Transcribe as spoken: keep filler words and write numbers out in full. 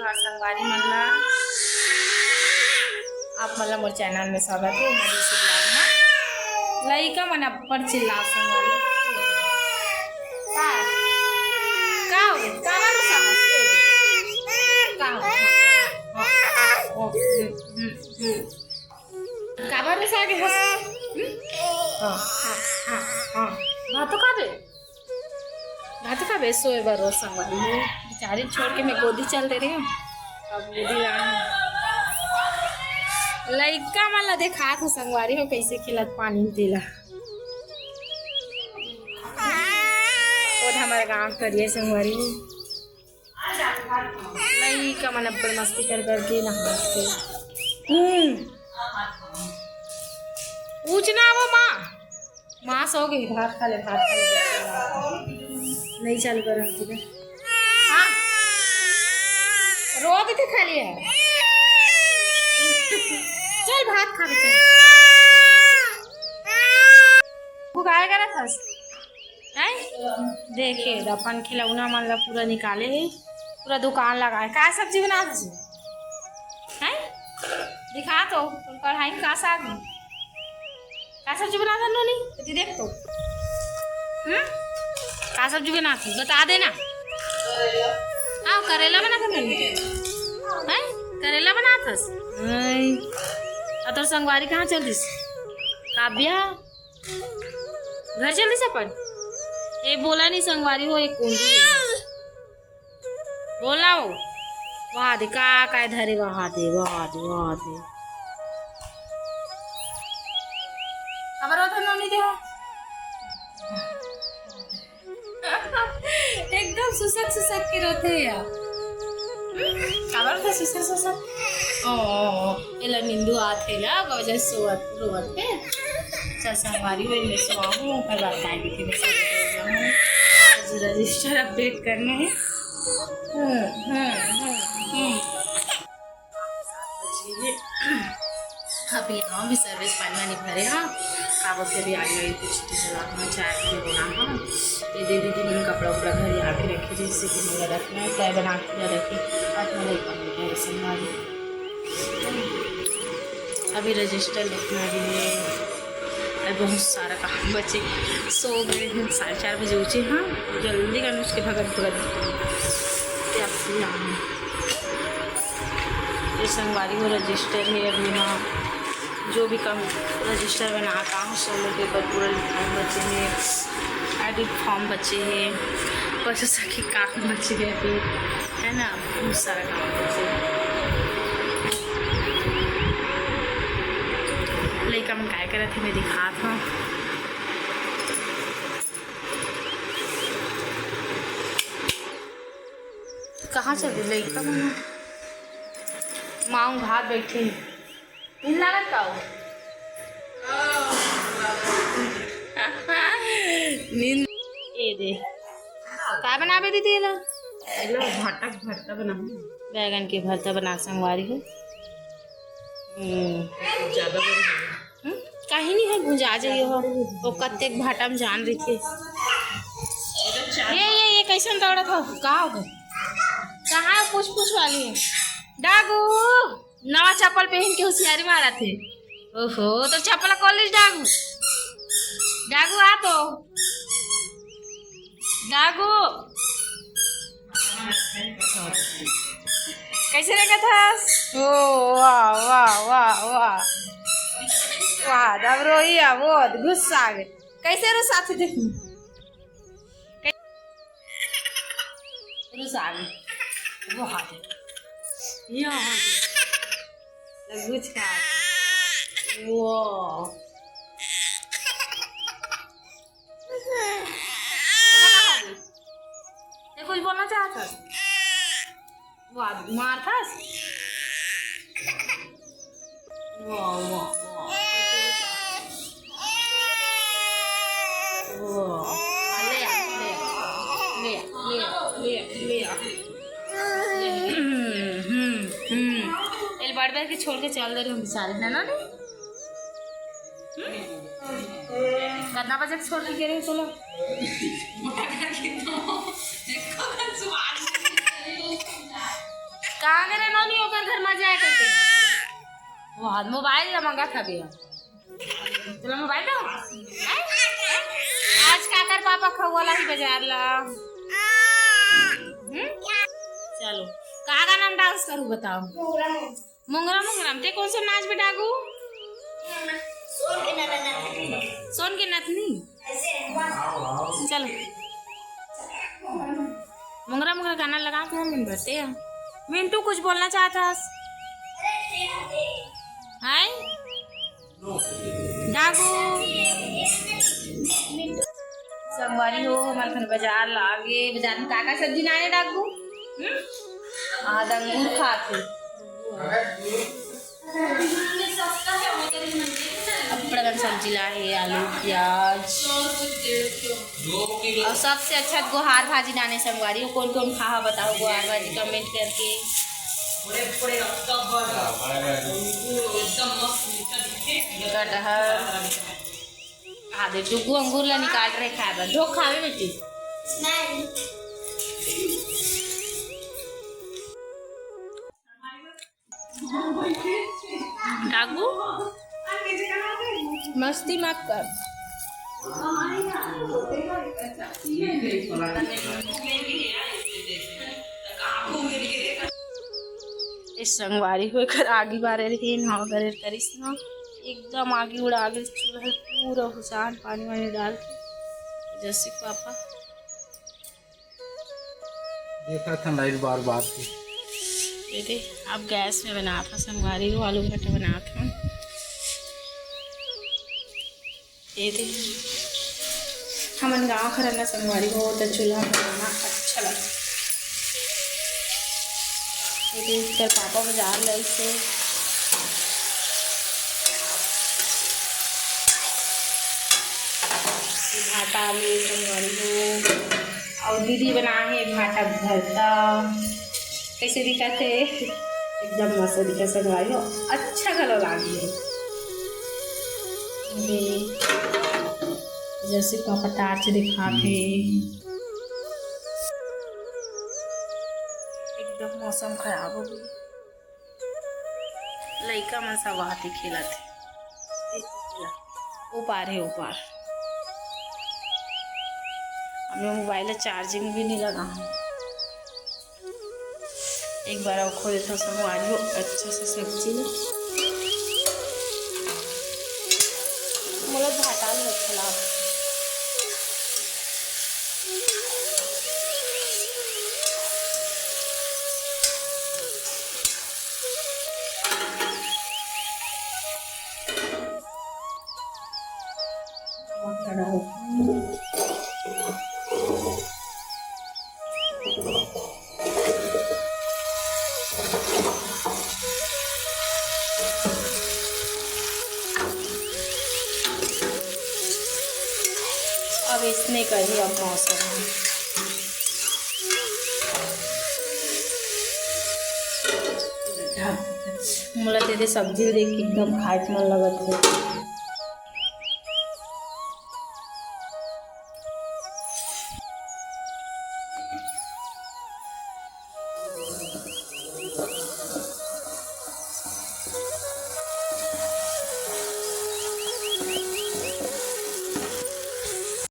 हाँ, संगवारी मन ला, आप मन ला मोर चैनल में स्वागत हे। मोर इस vlog में लइका मन अब्बड़ चिल्ला संगवारी। का? का हो? काबर रुसा हस? का हो? हाँ, हाँ, हाँ, हाँ, हम्म, हम्म, हम्म। काबर रुसा गे हस? हम्म? हाँ, हाँ, हाँ, हाँ। भात तो खाबे? भात खाबे? सोए बर रो संगवारी हो। बेचारी छोड़ के मैं गोदी चल दे रही हूँ। अब गोदी लाना। लइका मन ला देखात हो संगवारी हो, कैसे खेलत पानी में तेला। वो हमारे गाँव करिए संगवारी हो। लइका मन अब्बड़ मस्ती कर करके नहाथे। हम्म। पूछना वो माँ। माँ सो गई, भात खा ले, भात खा ले। नहीं चालू करो। हाँ। रो देते खाली है। चल भात खा ले, चल। भुगाए करा था। हैं? देखे, अपन खिलौना मन ला पूरा निकाले हे, पूरा दुकान लगा हे। का सब्जी बनात हस? हैं? दिखा तो, कढ़ाई में का साग हे? का सब्जी बनात हस नोनी? दीदी देख तो। हम्म? का सब्जी बनात हस? बता देना। हाँ, करेला बनात हस नोनी? हैं? करेला बनात हस? हैं? आ तोर संगवारी कहाँ चल दिस? काव्या? घर चल दिस अपन? ए, बोला नहीं संगवारी हो, एक कोंडी हे। बोला हो। वहाँ दे, का, का धरे, वहाँ दे, वहाँ दे, वहाँ दे। खबर होता नोनी दे हो? एकदम सुसक सुसक के रोथे यार। काबर का सुसक सुसक? ओ, ओ, ओ, एला नींदू आथे ना, वजह से सोवत, रोवत हे। चल संगवारी हो, मैं सोवा हूँ, ओकर बाद काय दिखे मैं सोवत रह जाऊँ। आज रजिस्टर अपडेट करना हे। हम्म, हम्म, हम्म, हम्म। अभी यहाँ भी सर्विस पानी वानी भरे हाँ, काबर के अभी आगे आगे कुछ तो चला हाँ, चाय भी बना हाँ। ये दे दीदी, मैंने कपड़ा उपड़ा घर यहाँ के रखे, जैसे कि मैं रखना है, चाय बना के रखे, आज मैं लेकर संभाली। अभी रजिस्टर लिखना भी है, अरे बहुत सारा काम बचे। सो गए हैं, साढ़े चार बजे उठे हाँ, जल्दी करना उसके भगत भगत। ये अब भी आना। ये संगवारी हो रजिस्टर है अभी ना, जो भी काम रजिस्टर बनाता हूँ, सोलो के ऊपर पूरा लिखाई बचे हैं, एडिट फॉर्म बचे हैं, पशु सखी काम बचे हैं अभी, है ना, बहुत सारा काम बचे हैं। लइका मन काय करत हे, मैं दिखात हूँ। कहाँ चल दे लइका मन? माँ घात बैठे हैं। नींद लागत का हो? नींद। ये दे। का बनाबे दीदी एला? एला भाटा के भरता बनाहूँ। बैगन के भरता बना संगवारी हो। हम्म। ज्यादा बड़ी हो गई। हम्म? काहे नहीं है, भुंजा जाइए हो। वो कत्ते के भाटा में जान रही थी। ये, ये, ये कैसन दौड़त हो? का हो गए? कहाँ है पूछ पूछ वाली है? डागू! नवा चप्पल पहन के होशियारी मारत हे। ओहो, तो चप्पल खोल लीस डागू। डागू आ तो। डागू। कैसे रखत हस? ओ, वाह, वाह, वाह, वाह। वाह, अब रोई आ, वो गुस्सा आ गए। कैसे रुसाथे देखी? रुसा गए। वो हाथ है। ये हाथ है। लगुच का। वो। ये कुछ बोलना चाहता है? वाह, मारथस? वाह, वाह, वाह। वाह। ले आ, ले आ, ले आ, ले आ, ले आ, ले आ। हम्म, हम्म, हम्म। एल बार बार के छोड़ के चल दे रहे हम बेचारे, है ना रे? हम्म? कितना बजे के छोड़ के गए रहे तोला? मोटा करके तो देखो ना, सुभाष। कहाँ गे रे नोनी, ओकर घर म जाए करके? वो हाथ मोबाइल ला मंगा था बे। तोला मोबाइल दो? हैं? हैं? आज काकर पापा खवाला ही बाजार ला? हम्म? चलो, का गाना म डांस करू बताओ? मोंगरा मोंगरा म। ते कौन सा नाच बे डागू? सोन के नथनी। चलो, मोंगरा मोंगरा गाना लगा के हम बरते हैं। मिंटू कुछ बोलना चाहता है? हाय डागू। संगवारी हो, हमर घर बाजार लागे। बाजार में का का सब्जी लाने डागू? हम्म? आज अंगूर खात हे। अब्बड़ अकन सब्जी ला हे, आलू, प्याज। अउ सबसे अच्छा गोहार भाजी लाने संगवारी हो। कोन कोन खाहा बताओ गोहार भाजी comment करके। कटहर। हाँ, देख, डुगू अंगूर ला निकाल रहे खाए बर। ढोक खावे बेटी। नहीं। डागू, मस्ती मत कर। ए संगवारी हो, एकर आगी बारे रहिन, हवा गरेर करिस न, एकदम आगी उड़ा गे चूल्हा ल पूरा हुसान पानी वानी डाल के। जैसे पापा देखत हन लाइट बार बार के। ये दे, अब गैस में बनात हन संगवारी हो, आलू भाटा बनात हन। ये दे, हमन गाँव घर ना संगवारी हो, त चूल्हा में बनाना अच्छा लगथे। ये दे, एकर पापा बाजार लइसे। भाटा आलू संगवारी हो, अउ दीदी बनाए हे भाटा भरता। कैसे दिखत हे? एकदम मस्त दिखत संगवारी हो, अच्छा घलो लागी हे। ये जैसे पापा टार्च दिखात हे, एकदम मौसम खराब हो गे। लइका मन सब आते खेलत हे। ओ पार हे, ओ पार। अब मैं मोबाइल ला चार्जिंग भी नहीं लगा हूँ। एक बार अउ खोल देथव संगवारी हो, अच्छा से सब्जी ला। मोला भाटा में अच्छा लागथे। अब इसने करही अब मौसम हे। मोला तेरे सब्जी देख के एकदम खाए के मन लगत हे।